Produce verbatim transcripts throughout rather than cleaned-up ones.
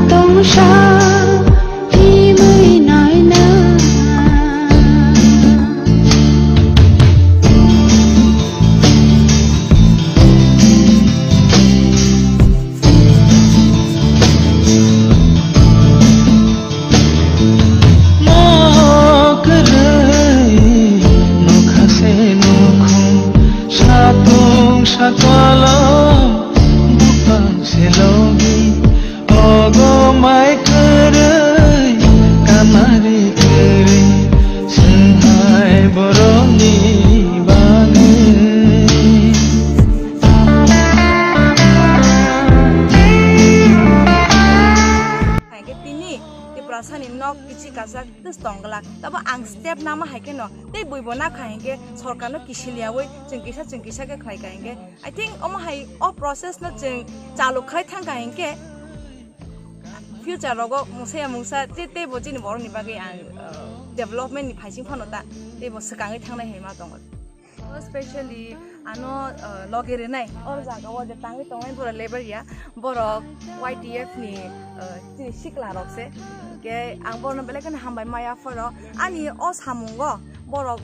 Tongsa himwi naina. Mokroi nokha se nokhung, satung sakolo bupang se logi, ogo mai kwrwi, kamari kwrwi, swnghai borokni bagwi. Hai khe tini Tiprasani nok kichi kajak twis tong glak. Tabo ang step nama hai khe no tei buibo nakha hinkhe sorkarno kisiliyawi chwng kisa chwng kisa khe khlai ka hinkhe. I think omo hai o process no chwng chalu khlai thang ka hinkhe future rogo mungsa ya mungsa tei teibo chini borokni bagwi ang, uh, development ni phaising phano ta teibo swkangwi thangnai hai ma tongo. Specially ano, uh, logi rinai or jaga o je tangwi tongnai borok lebar ya, borok Y T F ni, uh, chini sikla rok se. Ke ang borokno belai kheno hambai maya phoro ani o samungo borok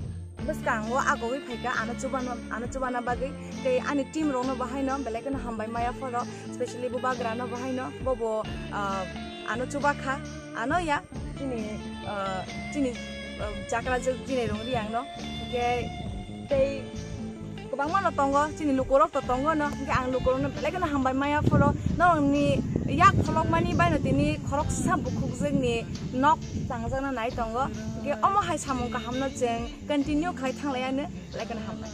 bwskango agogwi phaikha ano chubana, ano chubana bagwi. Tei ani team rokno bo haino belai kheno hambai maya phoro, specially bubagrano bo haino, bobo, ah, ano chubakha, ano ya chini, ah, chini, ah, chakra jwk chini rung riangno. Hingke tei kwbangma no tongo, chini lukurok to tongo no, hingke ang lukurokno belai kheno hambai maya phoro, norokni yak pholokmani baino tini khoroksa bukhukjwkni nok changjakna nai tongo. Hingke omo hai samung kahamno chwng continue khlai thanglaiya no, belai kheno hambai.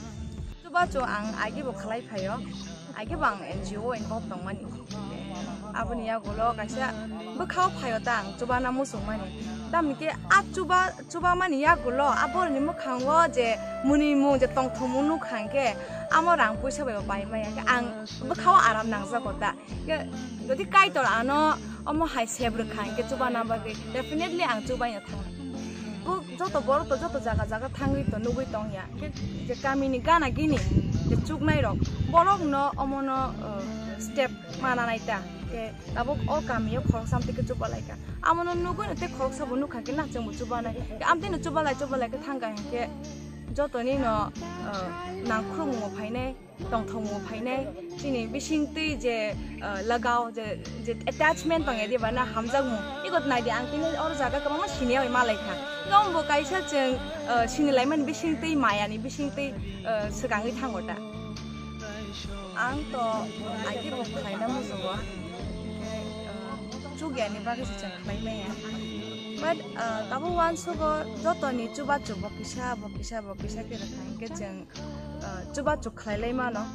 Chubachu ang age bo khlai phaio, age bo ang N G O involve tongmani. Aboni yagulo kaisa bwkhao phaio ta ang chubana muchungmani. Tamni khe a chuba, chubamani yagulo a borokni mwkhango je mwnwimung je tongthokmung nukha hinkhe amo rang puisa bai bo pai maya. Ang bwkhao aram nangjago ta. Khe jodi Kaitor ano omo hai sep rwkha hinkhe chubana bagwi definitely ang chubaino thangnai. Bo joto borok to joto jaga jaga thangwi to nugwi tongya. Khe je kamini gana gini je chuknai rok borokno omono, uh, step mana nai ta. Khe tabuk o kamio khoroksa amtwi khe chuba lai kha. Amono nugwi no tei khoroksa bo nukha khe na chwngbo chuba nai. Khe amtwi no chuba lai chuba lai khe thang kha hinkhe jotoni no, uh, nangkhrumo phainai. Tongthokmung phainai, chini bisingtwi je, ah, lagao je, je attachment tongya diba na hamjakmung, ego naidi ang tini oro jaga kwbangma siniya bai malai kha. Hwnkhe omo bo kaisa chwng, ah, sinilaimani bisingtwi mayani bisingtwi, ah, swkangwi thango ta. Ang to agi bo khlaina muchungo, hwnkhe, ah, chukyani bagwi se chwng khlai maya. But, ah, tabuk uansugo jotoni chubachu bo kisa, bo kisa, bo kisa khe rwkha, hwnkhe chwng ah, chubachu khlai lai mano.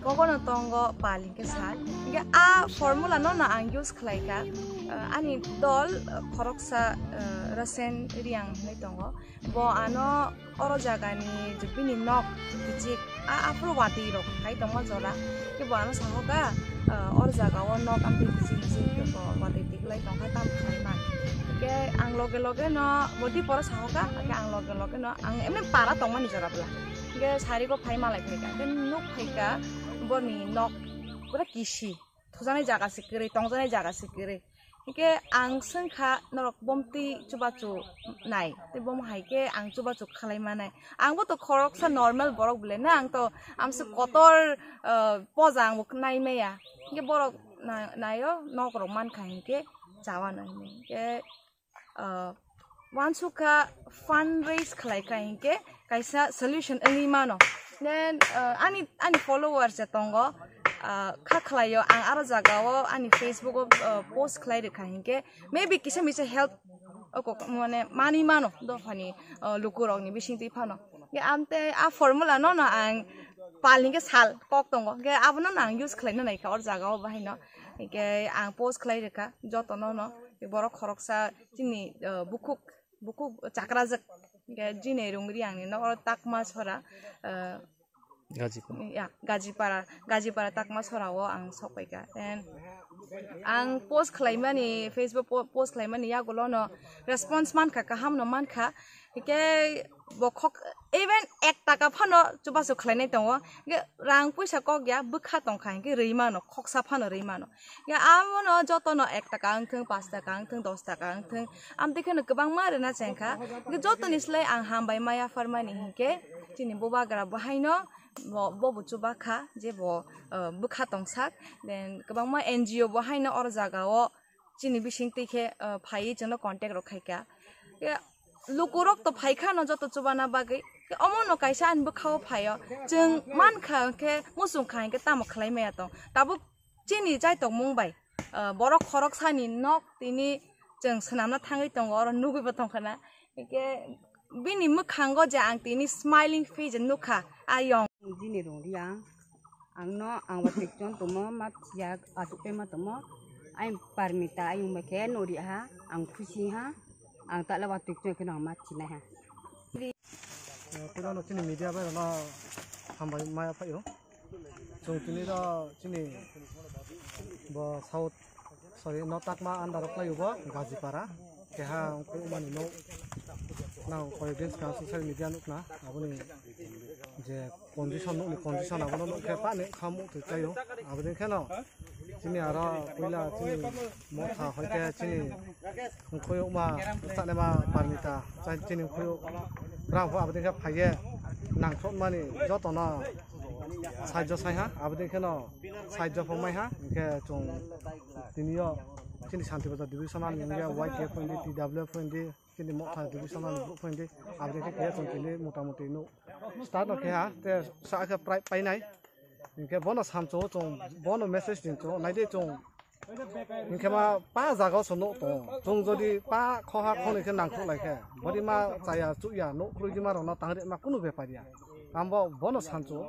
Kogono tongo pal hinkhe sal. Hinkhe a formula no no ang use khlai kha. Ah, ani dol, ah, khoroksa, ah, Rasen Riang hinwi tongo. Bo ano oro jagani je bini nok kichik a aphuru watwi rok khai tongma jora. Khe bo ano sahoka, ah, oro jaga o nok amtwi kichik kichik watwi tiklai tongkha tamo khlai man. Hinkhe ang loge loge no bo diporo sahoka, hinkhe ang loge loge no ang emni para tongmani jora bwla. Hinkhe sari go phai malai phaikha. Hinkhe nuk phaikha borni nok pura kisi. Thujaknai jaga se kwrwi, tongjaknai jaga se kwrwi. Hinkhe ang swngkha norok bomtwi chubachu nai. Tei bom hai khe ang chubachu khlai manai. Ang bo to khoroksa normal borok bwle na, ang to amse kotor, ah, poja ang bo nai maya. Hinkhe borok na-, naio nok rok mankha hinkhe chawa nai. Hinkhe ah, uansukha fundraise khlai kha hinkhe kaisa solution wngwi mano. Then, ah, ani, ani followers je tongo, ah, kha khlaio ang aro jagao ani Facebook o, ah, post khlai rwkha hinkhe maybe kisa misa help oko mane manwi mano dophani, ah, lukurokni bisingtwi phano. Hinkhe amtei a formula no no ang pal hinkhe sal kok tongo hinkhe abono no ang use khlaina naikha or jagao bahaino. Hinkhe ang post khlai rwkha jotono no. Borok khoroksa chini, ah, bukhuk, bukhuk chakrajak. Hinkhe jini rung riang ni nok oro Takma sora, ah, Gajipara. Ya, Gajipara, Gajipara Takma sora o ang sok paikha. Then Ang post khlaimani, Facebook po-, post khlaimani yagulono response mankha, kahamno mankha. Hike bo khok, even ek taka phano chubachu khlainai tongo. Hike rang puisa kok ya, bwkha tongkha, hike rwi mano, khoksa phano rwi mano. Hike amono jotono ek taka wngthung, paanch taka wngthung, dos taka wngthung, amtwi kheno kwbangma rwna chengkha. Hike jotoni slai ang hambai maya pharmani hike chini bubagra bo haino bo, bo bo chuba kha je bo, uh, bwkha tongsak. Then kwbangma N G O bo haino oro jagao chini bising twi khe, uh, phaiwi chwngno contact rok khaikha. Khe lukurok to phaikha no joto chubana bagwi. Khe omono kaisa ani bwkhao phaio. Chwng mankha khe muchung kha hinkhe tamo khlai maya tong. Tabuk chini chai tongmung bai, uh, borok khorok sani nok tini chwng swnamna thangwi tongo, oro nugwi bo tongkha na. Hinkhe bini mwkhango je ang tini smiling face nukha, ayong. Jini rong riya. Ang no, ang watwi chon tomo, ma thiya, asuk pe ma tomo. Ayong Parmita, ayong ba khe no ri ha, ang khusi ha. Ang ta le watwi chon khe no ma thinai ha. Puila no chini media bai no hambai maya phaio. Chwng tini do chini bo South, sorry, no Takma under o khlaio bo Gajipara. Keha wngkhe umani no nang koi din swkang social media nukna aboni je condition nukni condition abono nukhe pani khamuk twi chaio. Aboni kheno chini aro puila chini motha hoite chini wngkhuyukma sanema Parmita chini wngkhuyuk rang pho aboni khe phaiye nangthokmani jotono sahajyo saiha aboni kheno sahajyo pho maiha hinkhe chwng tiniyo chini Santi Bazar divisional ni wngya Y K F O hindi, T W F hindi, chini motha divisional ni bwrwk pho hindi aboni khe khe chwng tini motamuti nuk start no khe ha te sa khe prai painai. Hinkhe bono samchungo chwng, bono message din chwng, naidi chwng. Hinkhe ma pa jaga o se nuk tongo. Chwng jodi pa khoha khoni khe nangkhuk lai khe, bodi ma chaya chukya nuk khurui di ma rok no tang ri ma kunu bepar ya. Ambo bono samchungo.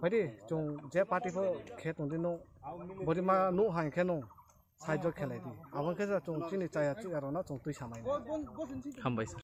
Phaidi chwng je party pho khe tong di nuk, bodi ma nuk hai khe nuk sahajyo khelai di. Abo khe chwng chini chaya chukya rok no chwng twi samai. Hambai sir.